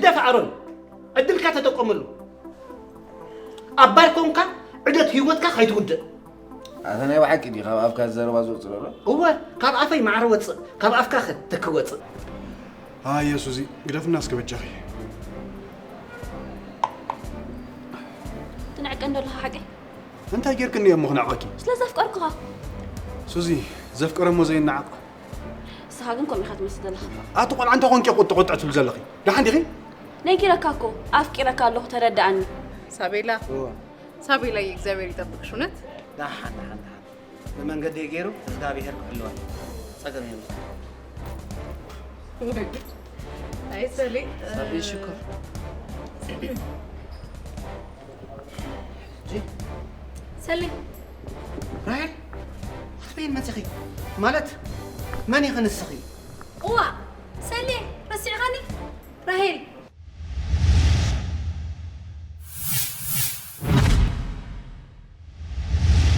ደፋ ኣሮን፣ ዕድልካ ተጠቀመሉ። ኣባይ ኮንካ ዕደት ህይወትካ ከይትውድእ። ኣታ ናይ ብሓቂ ድዩ ካብ ኣፍካ ዘረባ ዝወፅእ ዘሎ? እወ፣ ካብ ኣፈይ ማዕረ ወፅእ፣ ካብ ኣፍካ ከ ትኪ ወፅእ። ኣየ ሱዚ፣ ግደፍና እስከ በጃኺ። ትንዕቀን ዘለኻ ሓቂ? እንታይ ጌርክኒ እሞ ክነዕቐኪ? ስለ ዘፍቀርኩኻ። ሱዚ፣ ዘፍቀረ እሞ ዘይነዓቕ። ንስኻ ግን ከምኡ ኢኻ ትመስል ዘለኻ። ኣቲ ቆልዓ እንታይ ኮንኪ ቁጥዕ ቁጥዕ ትብል ዘለኺ? ደሓን ዲኺ? ነጊረካ እኮ ኣፍቂረካ ኣለኹ ተረዳኣኒ። ሳቤላ ሳቤላ፣ እግዚኣብሔር ይጠብቅሽ። እውነት ደሓን ደሓን ደሓን፣ ብመንገዲ ገይሩ እግዚኣብሔር ክሕልወን ጸገም የብሉ። ኣይ ሰሌ ሰሌ ሽኮር። ሰሌ ራሄል፣ ኣትበይን መጺኺ ማለት መን ኢኺ ንስኺ? እዋ ሰሌ ረሲዕኻኒ። ራሄል